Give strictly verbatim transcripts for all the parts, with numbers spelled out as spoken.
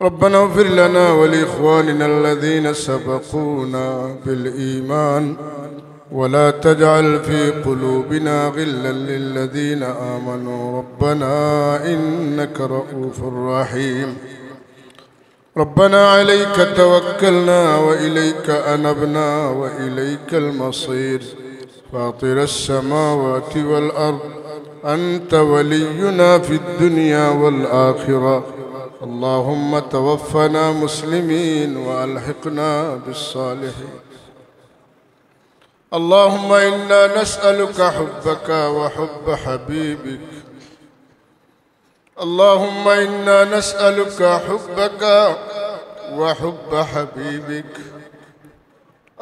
ربنا اغفر لنا ولإخواننا الذين سبقونا بالإيمان ولا تجعل في قلوبنا غلا للذين آمنوا ربنا إنك رءوف رحيم. ربنا عليك توكلنا وإليك أنبنا وإليك المصير. فاطر السماوات والأرض، أنت ولينا في الدنيا والآخرة. اللهم توفنا مسلمين وألحقنا بالصالحين. اللهم إنا نسألك حبك وحب حبيبك. اللهم إنا نسألك حبك وحب حبيبك.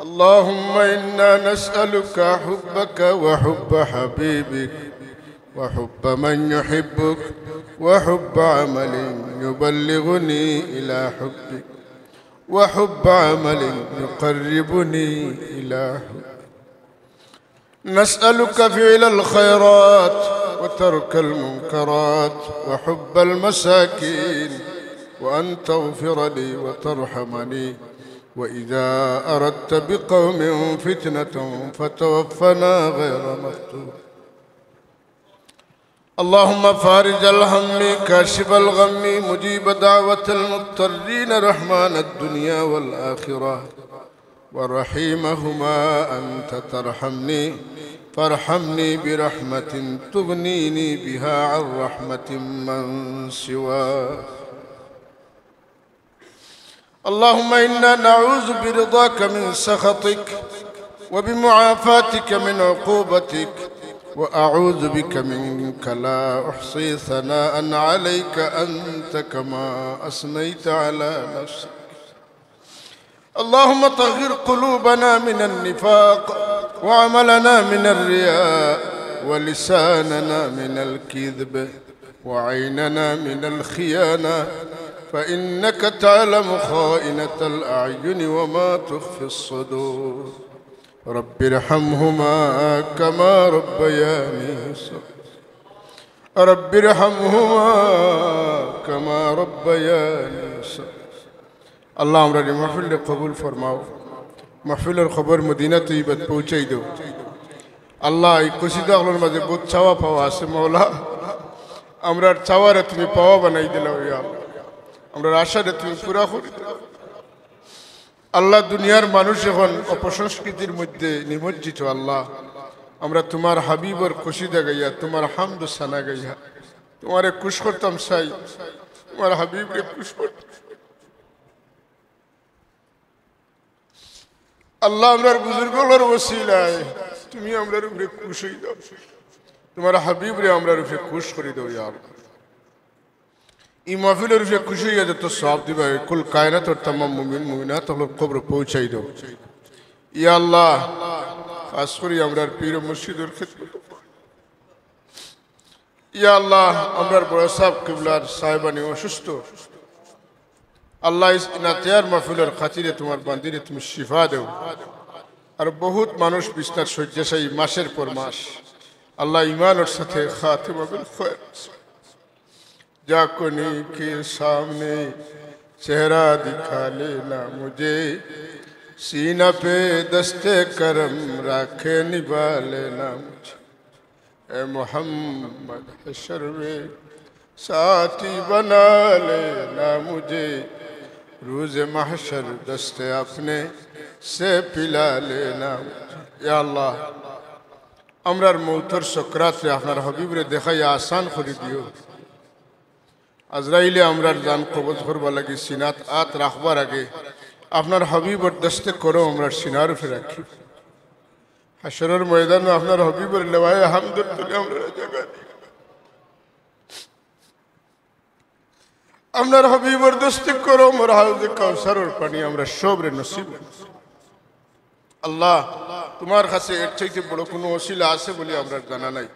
اللهم إنا نسألك حبك وحب حبيبك وحب من يحبك وحب عمل يبلغني إلى حبك وحب عمل يقربني إلى حبك. نسألك فعل الخيرات وترك المنكرات وحب المساكين وأن تغفر لي وترحمني وإذا أردت بقوم فتنة فتوفنا غير مفتون. اللهم فارج الهم كاشف الغم مجيب دعوة المضطرين رحمن الدنيا والآخرة ورحيمهما أنت ترحمني فارحمني برحمة تغنيني بها عن رحمة من سواك. اللهم إنا نعوذ برضاك من سخطك وبمعافاتك من عقوبتك وأعوذ بك منك لا أحصي ثناء عليك أنت كما أثنيت على نفسك. اللهم طهر قلوبنا من النفاق وعملنا من الرياء ولساننا من الكذب وعيننا من الخيانة، فإنك تعلم خائنة الأعين وما تخفي الصدور. رب ارحمهما كما ربياني صغيرا. رب ارحمهما كما ربياني صغيرا. আল্লাহ, আমরার এই মাহফিলরে কবুল ফরমাও। মাহফিলর খবর মদিনা তৈয়বাত পৌঁছাই দেও। আল্লাহ, এই কসিদা অকলর মাঝে বহুত চাওয়া পাওয়া আছে, মাওলা। আমরার চাওয়ারে তুমি পাওয়া বানাই দিলাও, ইয়া আল্লাহ। আমরার আশারে তুমি পুরা করি দেও। আল্লাহ, দুনিয়ার মানুষ এখন অপসংস্কৃতির মধ্যে নিমজ্জিত। আল্লাহ, আমরা তোমার হাবিবর কসিদা গাইয়া, তোমার হামদ সানা গাইয়া, তোমারে খুশ করতাম চাই, তোমার হাবিবরে খুশ করতাম। আল্লাহ, আমরার বুজুর্গ অকলর ওসিলায় তুমি আমরার উপরে খুশ অই যাও, তোমার হাবিবরে আমরার উপরে খুশ করি দেও, ইয়া আল্লাহ। ই মাহফিলর উপরে খুশ অইয়া যত সওয়াব দিবা, কুল কায়নাতর তামাম মুমিন মুমিনাত অকলর কবরো পৌঁছাই দেও। ইয়া আল্লাহ, খাস করি আমরার পীর ও মুর্শিদর খেদমত। ইয়া আল্লাহ, আমরার বড় সাব কিবলার সাহেবানি অসুস্থ। আল্লাহ, ইস-, ইনাতেয়ার মাহফিলর খাতিরে তোমার বান্দিরে তুমি শিফা দেও। আর বহুত মানুষ বিছনাত শয্যাশায়ী মাসের পর মাস। আল্লাহ, ইমানর সাথে খাতিমা বিল খৈর। جاکونی کے سامنے چہرہ دکھا لینا مجھے، سینہ پہ دست کرم رکھ کے نبھا لینا مجھے۔ اے محمد، حشر میں ساتھی بنا لینا مجھے، روز محشر دست اپنے سے پلا لینا مجھے۔ یا اللہ، আমরার মউতর সকরাতরে আপনার হাবিবরে দেখাইয়া আসান করি দিও। আজরাইলে আমরার জান কবজ করবার লাগি সিনাত আত রাখবার আগে আপনার হাবিবর দস্তে করম আমরার সিনার উপরে রাখি। হাশরর ময়দানো আপনার হাবিবর লেওয়ায়ে হামদর তলে আমরারে জাগা দিও। আপনার হাবিবর দস্তে করম আর হাউজে কাউসারর পানি আমরা সবরে নসিব। আল্লাহ, তোমার কাছে এর চাইতে বড় কোনো ওসিলা আছে বলে আমরা জানা নাই।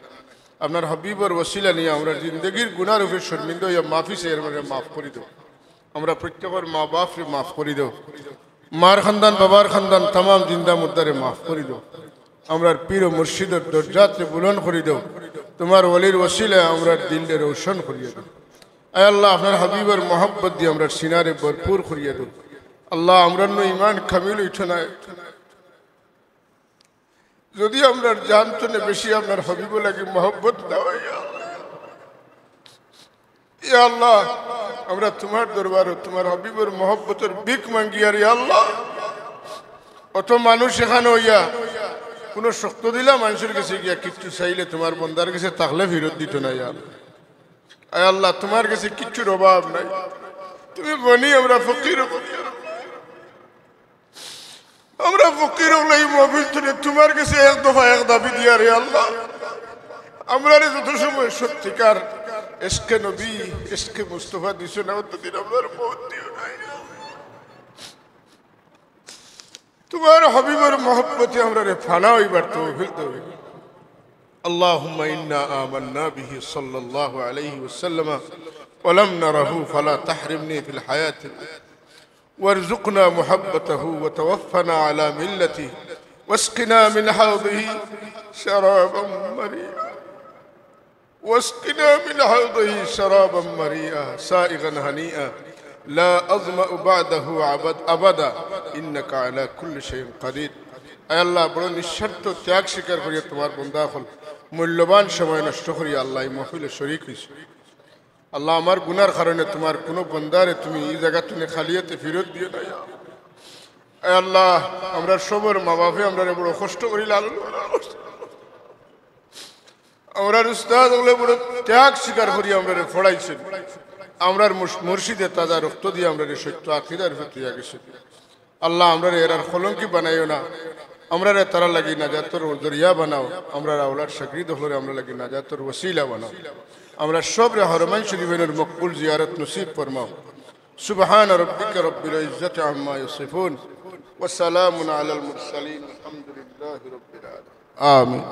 আপনার হাবিবর ওসিলা নিয়া আমরা জিন্দেগির গুনার উপরে শর্মিন্দা অইয়া মাফি চাই, এর মানে মাফ করি দেও। আমরা প্রত্যেকর মা বাপরে মাফ করি দেও। মার খান্দান, বাবার খান্দান, তামাম জিন্দা মুর্দারে মাফ করি দেও। আমরার পীর ও মুর্শিদর দরজাতরে বুলন্দ করি দেও। তোমার ওলির ওসিলায় আমরার দিলরে রোশন করিয়া দেও। আয় আল্লাহ, আপনার হাবিবর মহব্বত দিয়া আমরার সিনারে ভরপুর করিয়া দেও। আল্লাহ, আমরার নু ইমান কামিল অইতো নায়। যদি আমরার জান তনে বেশি আপনার হাবিবর লাগি মহব্বত না অয়, ইয়া আল্লাহ। ইয়া আল্লাহ, আমরা তুমার দরবারো তুমার হাবিবর মহব্বতর ভিক মাঙ্গিয়ার, ইয়া আল্লাহ। অত মানুষ এখানো অইয়া কুনু শক্ত দিলা মানষর গেছে গিয়া কিচ্ছু চাইলে তুমার বন্দার গেছে থাকলে ফিরত দিতো নায়, ইয়া আল্লাহ। আয় আল্লাহ, তুমার গেছে কিচ্ছুর অভাব নাই। তুমি গনি, আমরা ফকির। আমরা ফকির অকলে ই মহফিল তনে তুমার গেছে এক দফা এক দাবি দিয়ার, ইয়া আল্লাহ। আমরারে যত সময় সত্যিকার এশকে নবী, এশকে মুস্তফা দিছো না, অতদিন আমরার মউত দিও না, ইয়া আল্লাহ। তুমার হাবিবর মহব্বতে আমরারে ফানা অইবার তৌফিক দেও। اللهم إنا آمنا به صلى الله عليه وسلم ولم نره فلا تحرمني في الحياة وارزقنا محبته وتوفنا على ملته واسقنا من حوضه شرابا مريئا واسقنا من حوضه شرابا مريئا سائغا هنيئا لا أظمأ بعده أبد أبدا إنك على كل شيء قدير। আয় আল্লাহ, বড় নিঃস্বার্থ ত্যাগ স্বীকার করিয়া তুমার বন্দা অকল মূল্যবান সময় নষ্ট করিয়া আল্লাহ ই মহফিলো শরিক অইছে। আল্লাহ, আমার গুনার কারণে তুমার কুনু বন্দারে তুমি ই জাগা তনে খালি আতে ফিরত দিও না, ইয়া আল্লাহ। আয় আল্লাহ, আমরার সবর মা-বাফে আমরারে বড় কষ্ট করি লালন পালন করছে। আমরার উস্তাদ অকলে বড় ত্যাগ স্বীকার করি আমরারে পড়াইছইন। আমরার মুর্শ-, মুর্শিদে তাজা রক্ত দিয়া আমরারে সত্য আকিদার উপরে তুলিয়া গেছইন। আল্লাহ, আমরারে এরার কলঙ্কি বানাইও না। আমরারে তারার লাগি নাজাতর জরিয়া বানাও। আমরার আওলাদ শাগরিদ অকলরে আমরার লাগি নাজাতর ওসিলা বানাও। আমরার সবরে হরমাইন শরিফর মকবুল জিয়ারত নসিব ফরমাও। سبحان ربك رب العزة عما يصفون وسلام على المرسلين والحمد لله رب العالمين. آمين.